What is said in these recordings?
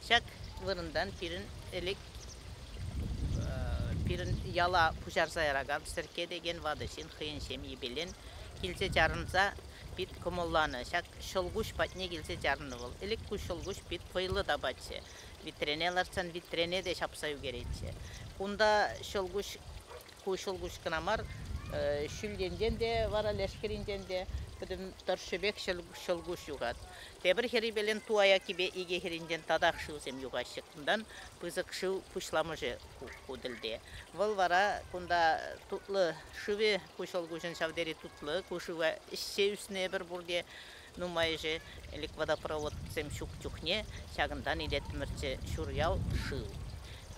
Ҫак вырӑнтан пирӗн ӗлӗк пирӗн яла пуҫарса яракан Сӗркке текен ватӑ ҫын хӑйӗн ҫемйипелен килсе чарӑнса пит кӑмӑлланӑ. Ҫак ҫӑлкуҫ патне килсе чарӑннӑ вӑл. Ӗлӗк ку ҫӑлкуҫ пит вӑйлӑ тапатчӗ. Витрене лартсан витрене те ҫапса ӳкеретчӗ. Кунта ҫӑлкуҫ ку ҫӑлкуҫ кӑна мар, ҫӳлтенчен те вара леш хӗрринчен те пӗтӗм тӑршшӗпех ҫӑлкуҫ юхать. Тепӗр хӗррипелен ту аяккипе икӗ хӗрринчен татах шывсем юхаҫҫӗ. Кунтан пысӑк шыв пуҫламӑшӗ ку тӗлте. Вӑл вара кунта тутлӑ шывӗ ку ҫӑлкуҫӑн ҫав тери тутлӑ. Ку шыва ӗҫсе ӳснӗ эпир пурте нумайӑшӗ. Ӗлӗк водопроводсем ҫук чухне ҫакӑнтан илеттӗмӗрччӗ ҫур ял шыв.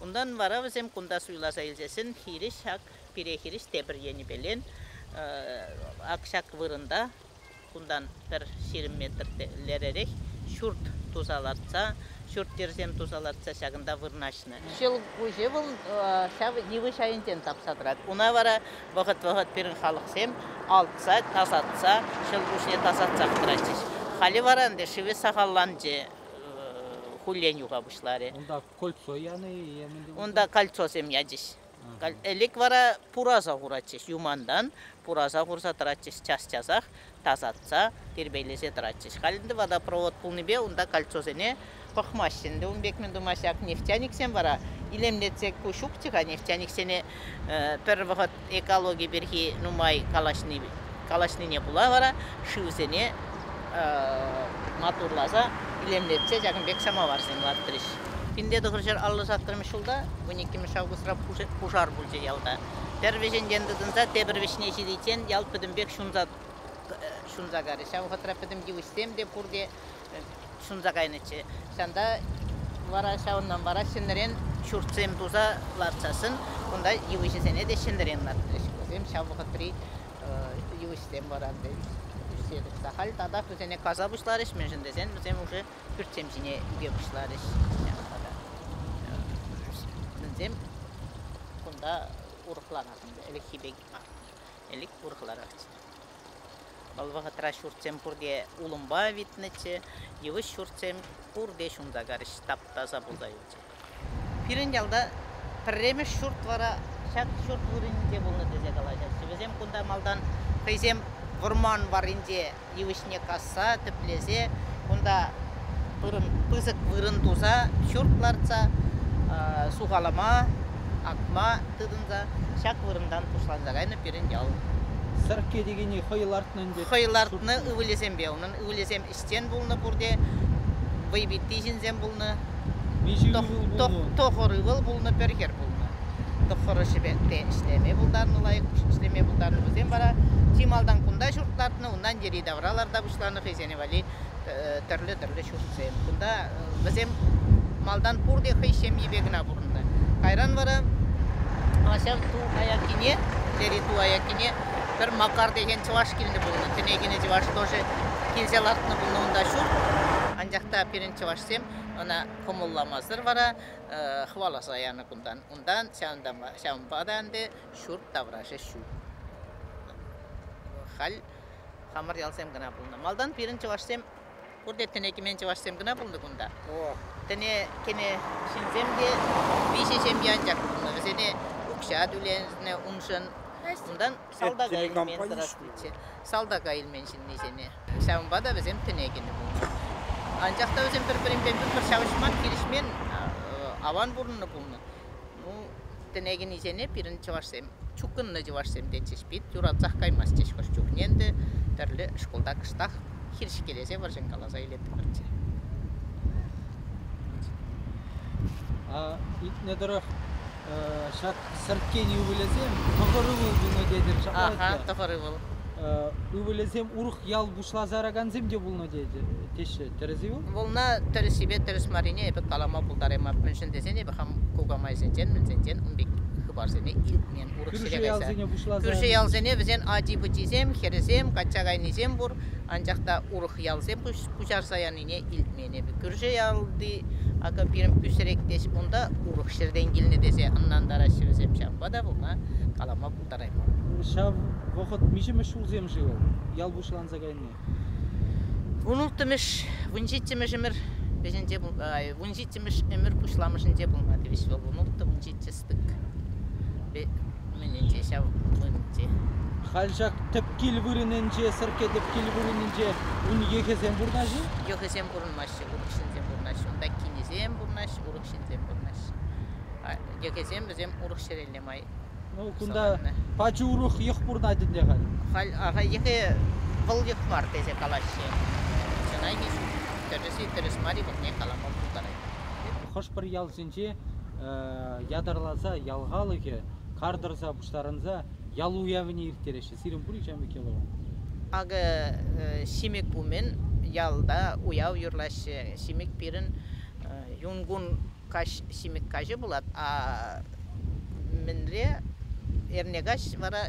Унтан вара вӗсем кунта суйласа илсессӗн хирӗҫ ҫак пире хирӗҫ тепӗр енӗпелен ак ҫак вырӑнта кунтан пӗр 20 метр леререх ҫурт туса лартса, ҫурт-йӗрсем туса лартса ҫакӑнта вырнаҫнӑ. Ҫӑл куҫӗ вӑл ҫав йывӑҫ айӗнчен тапса тӑрать. Уна вара вӑхӑт-вӑхӑт пирӗн халӑхсем алтса, тасатса, ҫӑл куҫне тасатсах тӑратчӗҫ. Халӗ вара ӗнтӗ шывӗ сахалланчӗ, хуллен юха пуҫларӗ. Унта кольцо янӑ-и е мӗн те Унта кольцосем ячӗҫ. Ӗлӗк вара пураса хуратчӗҫ юмантан, пураса хурса тӑратчӗҫ час-часах, тасатса, тирпейлесе тӑратчӗҫ. Халь ӗнтӗ водопровод пулнипе унта кольцосене пӑхмаҫҫӗ ӗнтӗ. Ун пек мӗн тумаҫҫӗ. Ак нефтяниксем вара илемлетсе ку ҫукчӗ-ха нефтяниксене пӗр вӑхӑт экологи пирки нумай калаҫни, калаҫнине пула вара шывсене матурласа, илемлетсе ҫакӑн пек самоварсем лартрӗҫ. 1958 ҫулта, 12 августра пушар пулчӗ ялта. Пӗр вӗҫӗнчен тытӑнса тепӗр вӗҫне ҫитиччен ял пӗтӗмпех ҫунса ҫунса карӗ. Ҫав вӑхӑтра пӗтӗм йывӑҫсем те пурте ҫунса кайнӑччӗ. Ҫавӑнта вара ҫавӑнтан вара ҫӗнӗрен ҫуртсем туса лартсассӑн кунта йывӑҫӗсене те ҫӗнӗрен лартрӗҫ. Вӗсем ҫав вӑхӑтри йывӑҫсем вара ӗнтӗ ӳссе тухса. Халь татах вӗсене каса пуҫларӗҫ, мӗншӗн тесен вӗсем уже пӳртсем ҫине ӳке пуҫларӗҫ. Ҫавӑнпа та мӗнсем кунта урӑхларах ӗнтӗ, ӗлӗкхи пек мар. Ӗлӗк урӑхларахчӗ. Вӑл вӑхӑтра ҫуртсем пурте улӑмпа витнӗччӗ, йывӑҫ ҫуртсем пурте ҫунса карӗҫ, тап-таса пулса юлчӗ. Пирӗн ялта пӗрремӗш ҫурт вара ҫак ҫурт вырӑнӗнче пулнӑ тесе калаҫаҫҫӗ. Вӗсем кунта малтан хӑйсем вӑрман варринче йывӑҫне касса, тӗплесе, кунта вырӑн, пысӑк вырӑн туса, ҫурт лартса, сухалама, акма тытӑнса ҫак вырӑнтан пуҫланса кайнӑ пирӗн ял. Сӗркке текенни хӑй лартнӑ ӗнтӗ. Хӑй лартнӑ ывӑлӗсемпе. Унӑн ывӑлӗсем ӗҫчен пулнӑ пурте, вӑйпитти ҫынсем пулнӑ. Миҫе ывӑл пулнӑ? Тӑхӑр ывӑл пулнӑ, пӗр хӗр пулнӑ. Тӑххӑрӑшӗпе те ӗҫлеме пултарнӑ, лайӑх ӗҫлеме пултарнӑ. Вӗсем вара чи малтан кунта ҫурт лартнӑ, унтан йӗри-тавра ларта пуҫланӑ хӑйсене валли тӗрлӗ-тӗрлӗ ҫуртсем. Кунта вӗсем малтан пурте хӑй ҫемйипе кӑна пурӑннӑ. Кайран вара ҫав ту аяккине, Лери ту аяккине пӗр Макар текен чӑваш килнӗ пулнӑ. Тӗне кӗнӗ чӑваш тоже килсе лартнӑ пулнӑ унта ҫурт. Анчах та пирӗн чӑвашсем ӑна кӑмӑлламасӑр вара хӑваласа янӑ кунтан. Унтан ҫавӑнпа та ӗнтӗ ҫурт таврашӗ ҫук. Халь хамӑр ялсем кӑна пулнӑ. Малтан пирӗн чӑвашсем пурте тӗне кӗмен чӑвашсем кӑна пулнӑ кунта. Тӗне кӗнӗ ҫынсем те виҫӗ ҫемье анчах пулнӑ. Вӗсене укҫа тӳленӗ уншӑн. Унтан салтака илмен тӑрать Салтака илмен ҫыннисене. Ҫавӑнпа та вӗсем тӗне кӗнӗ пулнӑ. Анчах та вӗсем пӗр-пӗринпе пӗр ҫапӑҫман, хирӗҫмен, аван пурӑннӑ пулнӑ. Ну, тӗне кӗнисене пирӗн чӑвашсем, чукӑннӑ чӑвашсем тетчӗҫ, пит юратсах каймастчӗҫ хӑш чухне ӗнтӗ тӗрлӗ шкулта кӑштах хирӗҫкелесе вӑрҫӑнкаласа илеттӗмӗрччӗ. Илтнӗ тӑрӑх ҫак Сӗрккен ывӑлӗсем тӑхӑр ывӑл пулнӑ тетӗр ҫапла Аха, тӑхӑр ывӑл. Ывӑлӗсем урӑх ял пуҫласа яракансем те пулнӑ теҫҫӗ. Тӗрӗс-и вӑл? Вӑлна тӗрӗссипе тӗрӗс маррине эпӗ калама пултараймап. Мӗншӗн тесен эпӗ хам кукамайсенчен, мӗнсенчен ун пек хыпарсене илтмен. Урӑх Кӳршӗ ҫӗре кайса. ялсене пуҫласа Кӳршӗ ялсене вӗсен ачи-пӑчисем, хӗрӗсем, качча кайнисем пур. Анчах та урӑх ялсем пуҫарса янине илтмен эпӗ. Кӳршӗ ялти акӑ пирӗн пӳсрек теҫ, унта урӑх ҫӗртен килнӗ тесе ӑнлантараҫҫӗ вӗсем. Ҫавӑнпа та вӑлна калама пултарайман. Ҫав вӑхӑт миҫемӗш ҫулсем-ши вӑл ял пуҫланса кайни? 16-мӗш, 17-мӗш ӗмӗр. Вӗҫӗнче 17-мӗш ӗмӗр пуҫламӑшӗнче пулма тивӗҫ вӑл. 16, 17 стык. Мӗнӗнче ҫав вырӑнче. Халь ҫак тӗп кил вырӑнӗнче, Сӗркке тӗп кил вырӑнӗнче ун йӑхӗсем пурӑнаҫҫӗ? Йӑхӗсем пурӑнмаҫҫӗ, урӑх ҫынсем пурӑнаҫҫӗ. Унта кинӗсем пурӑнаҫҫӗ, урӑх ҫынсем пурӑнаҫҫӗ. Йӑхӗсем вӗсем урӑх ҫӗрелле май. Ну, кунта пач урӑх йӑх пурӑнать ӗнтӗ халь. Халь аха йӑхӗ вӑл йӑх мар тесе калаҫҫӗ. Чӑнах-и тӗрӗс-и, тӗрӗс мар-и вӑлне калама пултарать. Хӑш-пӗр ялсенче ятарласа ял халӑхӗ кар тӑрса пуҫтарӑнса ял уявне ирттереҫҫӗ. Сирӗн пур-и ҫавӑн пек йӑла? Акӑ Ҫимӗк умӗн ялта уяв юрлаҫҫӗ. Ҫимӗк пирӗн юнкун каҫ ҫимӗк каҫӗ пулать, а мӗнре эрне каҫ вара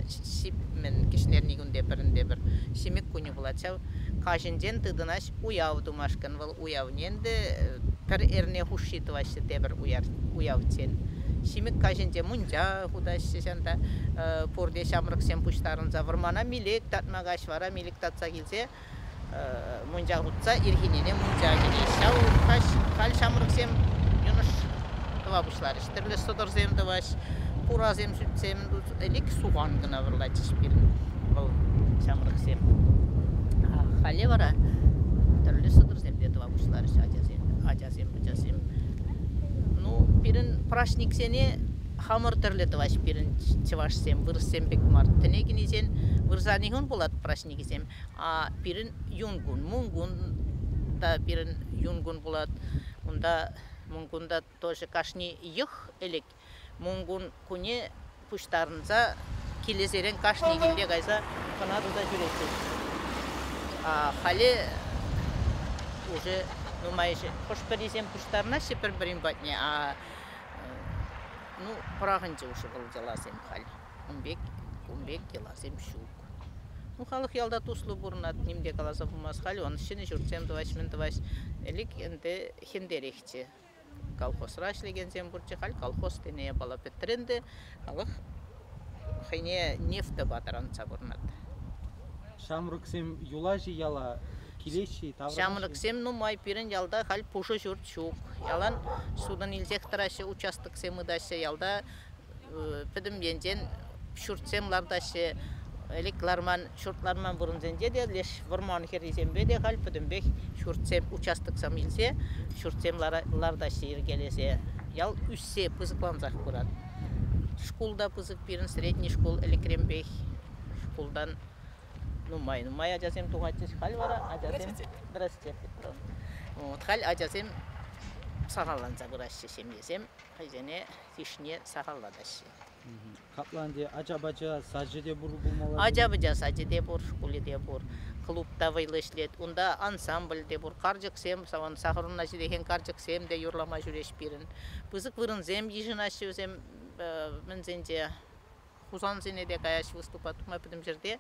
мӗн кӗҫнерникун те пӗрӗнте пӗр ҫимӗк кунӗ пулать ҫав. Каҫӗнчен тытӑнаҫ уяв тумашкӑн. Вӑл уявне ӗнтӗ пӗр эрне хушши тӑваҫҫӗ тепӗр уявччен. Ҫимӗк каҫӗнче мунча хутаҫҫӗ ҫанта. Пурте ҫамрӑксем пуҫтарӑнса вӑрмана милӗк татма каҫ вара милӗк татса килсе мунча хутса ирхинене мунча кӗреҫ. Ҫав каҫ халь ҫамрӑксем йӑнӑш тӑва пуҫларӗҫ. Тӗрлӗ сӑтӑрсем тӑваҫ, пурасем сӳтсем, ӗлӗк сухан кӑна вӑрлатчӗҫ пирӗн вӑл ҫамрӑксем. Халӗ вара тӗрлӗ сӑтӑрсем те тӑва пуҫларӗҫ ачасем, ачасем, ачасем. Ну, пирӗн праҫниксене хамӑр тӗрлӗ тӑваҫ пирӗн чӑвашсем, вырӑссем пек мар. Тӗне кӗнисен вырсарникун пулать праҫникӗсем. А пирӗн юнкун, мункун та пирӗн юнкун пулать. Унта мункунта тоже кашни йӑх ӗлӗк мункун куне пуҫтарӑнса килӗсерен кашни килте кайса хӑна туса ҫӳретчӗҫ. А халӗ уже нумайӑшӗ хӑш-пӗрисем пуҫтарӑнаҫҫӗ пӗр-пӗрин патне, а ну, пӑрахӑнчӗ уже вӑл йӑласем халь. Ун пек, ун пек йӑласем ҫук. Ну, халӑх ялта туслӑ пурӑнать, ним те каласа пымасть. Халь он ҫӗнӗ ҫуртсем тӑваҫ, мӗн тӑваҫ. Ӗлӗк ӗнтӗ хӗнтерехчӗ. Колхозра ӗҫлекенсем пурччӗ, халь колхоз тенӗ япала пӗтрӗ ӗнтӗ. Халӑх хӑйне нефтьпа тӑрантса пурӑнать. Ҫамрӑксем юлаҫ-и яла, килеҫҫӗ-и, таврӑнаҫҫӗ-и? Ҫамрӑксем нумай. Пирӗн ялта халь пушӑ ҫурт ҫук. Ялан сутӑн илсех тӑраҫҫӗ, участоксем ытаҫҫӗ. Ялта пӗтӗм енчен ҫуртсем лартаҫҫӗ. Ӗлӗк ларман, ҫурт ларман вырӑнсенче те леш вӑрман хӗррисемпе те халь пӗтӗмпех ҫуртсем, участоксем илсе ҫуртсем лартаҫҫӗ йӗркелесе. Ял ӳссе пысӑклансах пырать. Шкул та пысӑк пирӗн, средний шкул ӗлӗкренпех шкултан нумай-нумай ачасем тухатчӗҫ. Халь вара ачасем... Здрасте, Петровна. Вот, халь ачасем сахалланса пыраҫҫӗ ҫемьесем хӑйсене йышне сахаллатаҫҫӗ. Капла ӗнтӗ ача-пӑча сачӗ те пур пулмалла. Ача-пӑча сачӗ те пур, шкулӗ те пур. Клуб та вӑйлӑ ӗҫлет. Унта ансамбль те пур. Карчӑксем, саван сахӑрна ҫитекен карчӑксем те юрлама ҫӳреҫ пирӗн. Пысӑк вырӑнсем йышӑнаҫҫӗ вӗсем мӗнсенче. Хусансене те каяҫ выступать тума пӗтӗм ҫӗрте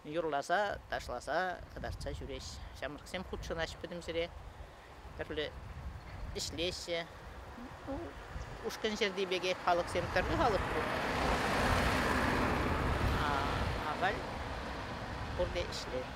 юрласа, ташласа, кӑтартса ҫӳреҫ. Ҫамрӑксем хутшӑнаҫ пӗтӗм ҫӗре. Тӗрлӗ ӗҫлеҫҫӗ. Ну, ушкӑн ҫӗрти пекех халӑхсем тӗрлӗ халӑх пур. Ахаль пурте ӗҫлет.